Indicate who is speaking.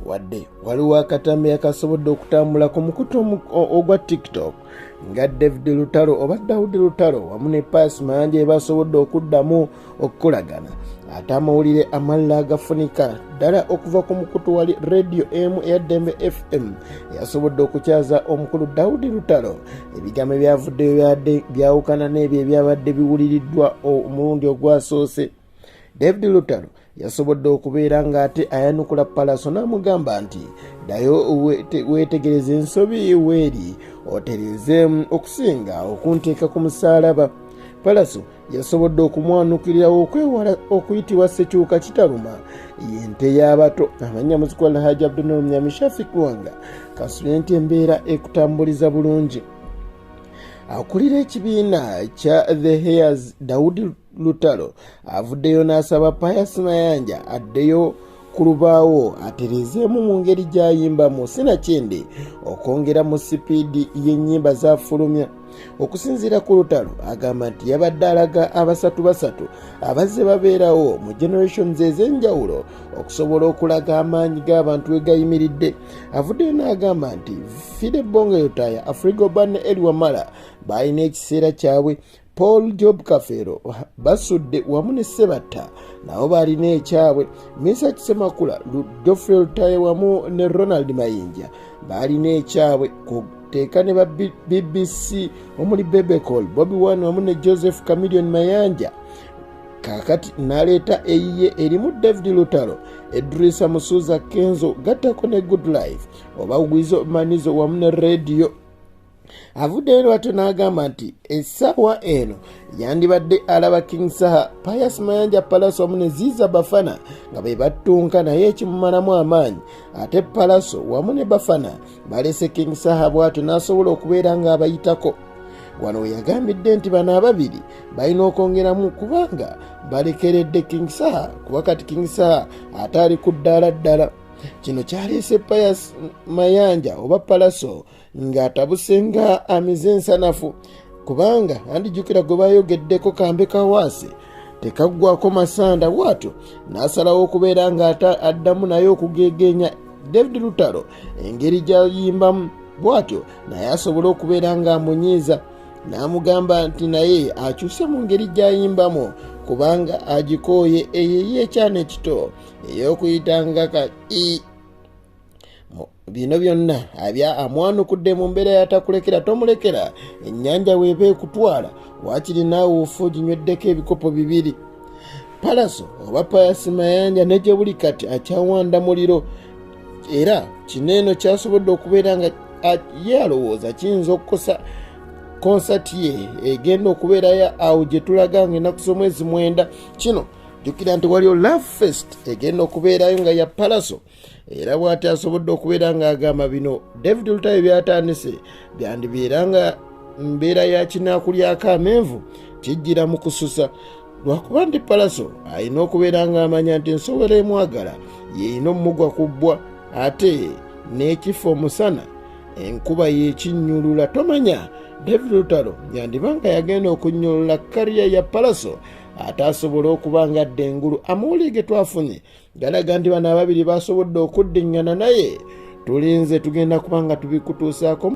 Speaker 1: Wadde waliwo akatambi akasobodde okutambula ku mukutu ogwa TikTok nga David Lutalo oba Daudi Lutalo wamu ne Pius Mayanja ebasobodde okuddamu okukolagana, ate amawulire amalala agafunika ddala okuva ku mukutu wali rediyo emu eya Ddembe FM eyasobodde okukyaza omukulu Daudi Lutalo, ebigambo ebyavuddeyo byadde byawukana n'ebyo ebyabadde biwuliriddwa omulundi ogwasoose. David Lutalo yasobodde okubeera ng'ate ayanukula Pallaso n'amugamba nti ddayo weetegereze ensobi weeri otereezeemu okusinga okunteeka ku musaalaba. Pallaso yasobodde okumwanukirirawo okwewala okuyitibwa Ssekyuka kitaluma y'ente y'abato. Amannya muzikwa Alhaji Abdunur Mnyami Shafik Wanga kasubire nti embeera ekutambuliza bulungi. Akulira ekibiina kya The Heirs Daudi Lutalo avuddeyo n'asaba Pius Mayanja addeyo ku lubaawo atereezeemu mu ngeri gy'ayimbamu sinakindi okwongera mu sipiidi y'ennyimba z'afulumya. Okusinziira ku Lutalo agamba nti yabadde alaga abasatu basatu abazze babeerawo mu generations ez'enjawulo okusobola okulaga amaanyi g'abantu we gayimiridde. Avuddeyo n'agamba nti Fide Bonge Lutaaya, Afrigo Band ne Elly Wamala baalina ekiseera kyabwe, Paul Job Kafeero Basudde wamu ne Ssebatta nabo baalina ekyabwe, Mesach Ssemakula, Geoffrey Lutaaya wamu ne Ronald Mayinja baalina ekyabwe, kuteeka ne ba BBC omuli Bebe Cool, Bobi Wine wamu ne Joseph Chameleone Mayanja. Kaakati n'aleeta eyiye erimu David Lutalo, Edrisa Musuuza Kenzo gattako ne Good Life oba Weasel Manizo wamu ne Radio. Avuddeyo lwatyo n'agamba nti essaawa eno yandibadde alaba King Saha, Pius Mayanja Pallaso wamu ne Ziza Bafana nga be battunka, naye ekimumalamu amaanyi ate Pallaso wamu ne Bafana balese King Saha bw'atyo n'asobola okubeera ng'abayitako. Wano we yagambidde nti bano ababiri balina okwongeramu kubanga balekeredde King Saha, kuba kati King Saha ate ali ku ddaala ddala. Kino kyaleese Pius Mayanja oba Pallaso ng'atabuse nga amize ensanafu, kubanga andijjukira gwe bayogeddeko kambe kawaase tekaggwako masanda, bw'atyo n'asalawo okubeera ng'ate addamu naye okugeegeenya David Lutalo engeri gy'ayimbamu, bw'atyo naye asobole okubeera ng'amunyiiza n'amugamba nti naye akyuse mu ngeri gy'ayimbamu kubanga agikooye eyo ey'ekyana ekito ey'okuyitanga ka i. Bino byonna abya amwanukudde mu mbeera y'atakulekera tomulekera, ennyanja weeba ekutwala waakiri naawe ofa oginyweddeko ebikopo bibiri. Pallaso oba Pius Mayanja ne gye buli kati akyawanda muliro, era kino eno kyasobodde okubeera nga ye alowooza kiyinza okukosa konsati ye egenda okubeerayo awo gye tulaga nga ennaku z'omwezi 9. Kino jjukira nti waliyo Love Fest egenda okubeerayo nga ya Pallaso, era bw'ati asobodde okubeera ng'agamba bino David Lutayo byatandise byandibeera nga mbeera ya kinaakulyako amenvu kijjira mu kususa, lwakuba nti Pallaso alina okubeera ng'amanya nti ensowera emwagala y'erina omugwa ku bbwa, ate n'ekifo omusana enkuba y'ekinnyulula. Tomanya David Lutalo yandiba nga yagenda okunnyulula kariya ya Pallaso ate asobole okuba nga adda engulu. Amawulire ge twafunye galaga nti bano ababiri basobodde okuddiŋŋana, naye tulinze tugenda kuba nga tubikutuusaako.